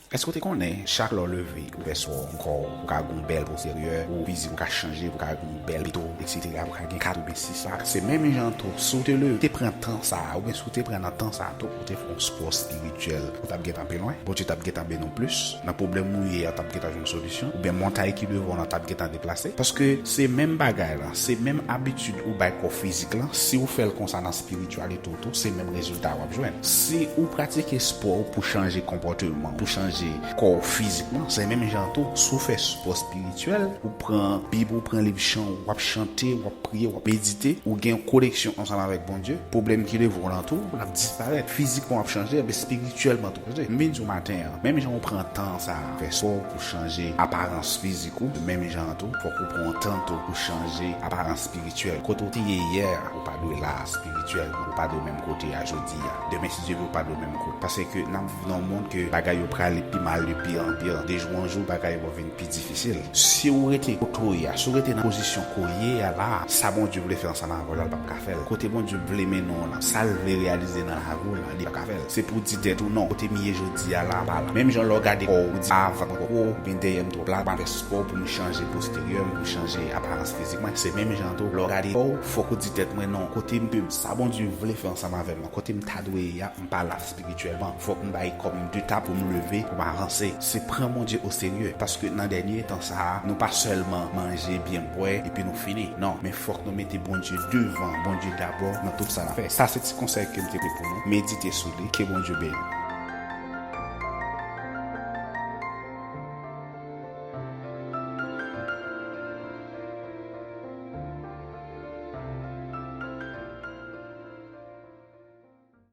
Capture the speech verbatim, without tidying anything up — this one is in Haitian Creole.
Èske w te konnen chak lè w leve, ou fè spò, ou kò, ou ka gen yon bèl posterè, ou fizik ou ka chanje, ou ka gen yon bèl pito, etsetera, ou ka gen kat oubyen sis pak. Se menm jan tou, si w te leve, te pran tan sa a, oubyen si w te pran nan tan sa a tou, ou te fè yon spò espirityèl, ou t ap gentan pi lwen. Bondye t ap gentan beni w plis. Nan pwoblèm ou ye a, t ap gentan jwenn solisyon. Oubyen montay ki devan w lan t ap gentan deplase. Paske se menm bagay lan, se menm abitid ou bay kò fizik lan, si w fè l konsa nan espirityalite w tou, se menm rezilta w ap jwenn. Si ou pratike spò pou chanje konpòteman, pou chanje kò w fizikman, se menm jan tou, si w fè spò espirityèl, ou pran Bib, ou pran liv chan, w ap chante, w ap priye, w ap medite, ou gen yon koneksyon ansanm avèk Bondye, pwoblèm ki devan w lan tou, l ap disparèt. Fizikman w ap chanje, men espirityèlman tou w chanje. M vin di w maten an, menm jan ou pran tan sa a, fè spò pou chanje aparans fizik ou, menm jan an tou, fòk ou pran yon tan tou pou chanje aparans espirityèl. Kote w te ye yè a, ou pa dwe la a espirityèlman, ou pa dwe menm kote a jodi a. Demen, si Dye vle, ou pa dwe menm kote. Paske n ap viv nan yon mond ke bagay yo prale pi mal de pire an pire. De jou an jou, bagay yo vin pi difisil. Si w rete kote w ye a, si w rete nan pozisyon ke w ye a la a, sa Bondye vle fè ansanm avè w la, l p ap ka fè l. Kote Bondye vle mennen w la, sa l vle reyalize nan lavi w la, li p ap ka fè l. Se pou w di tèt ou non, kote m ye jodi a la, pa la. Menm jan lè w gade kò w, ou di, a, vant mwen twò gwo, oubyen dèyè m twò plat, m ap fè spò pou m chanje posterè m, pou m chanje aparans fizik mwen. Se menm jan tou, lè w gade kò w, fòk ou di tèt mwen non, kote m, sa Bondye vle fè ansanm avè m, kote m ta dwe ye a, m pa la espirityèlman. Fòk m bay kò m de tap pou m leve, pou m avanse. Se pran Bondye oserye. Paske nan dènye tan sa a, nou pa sèlman manje, byen bwè, epi nou fini. Non, men fòk nou mete Bondye devan, Bondye dabò nan tout sa n ap fè. Sa se ti konsèy ke m te gen pou nou. Medite sou li. Ke Bondye beni w.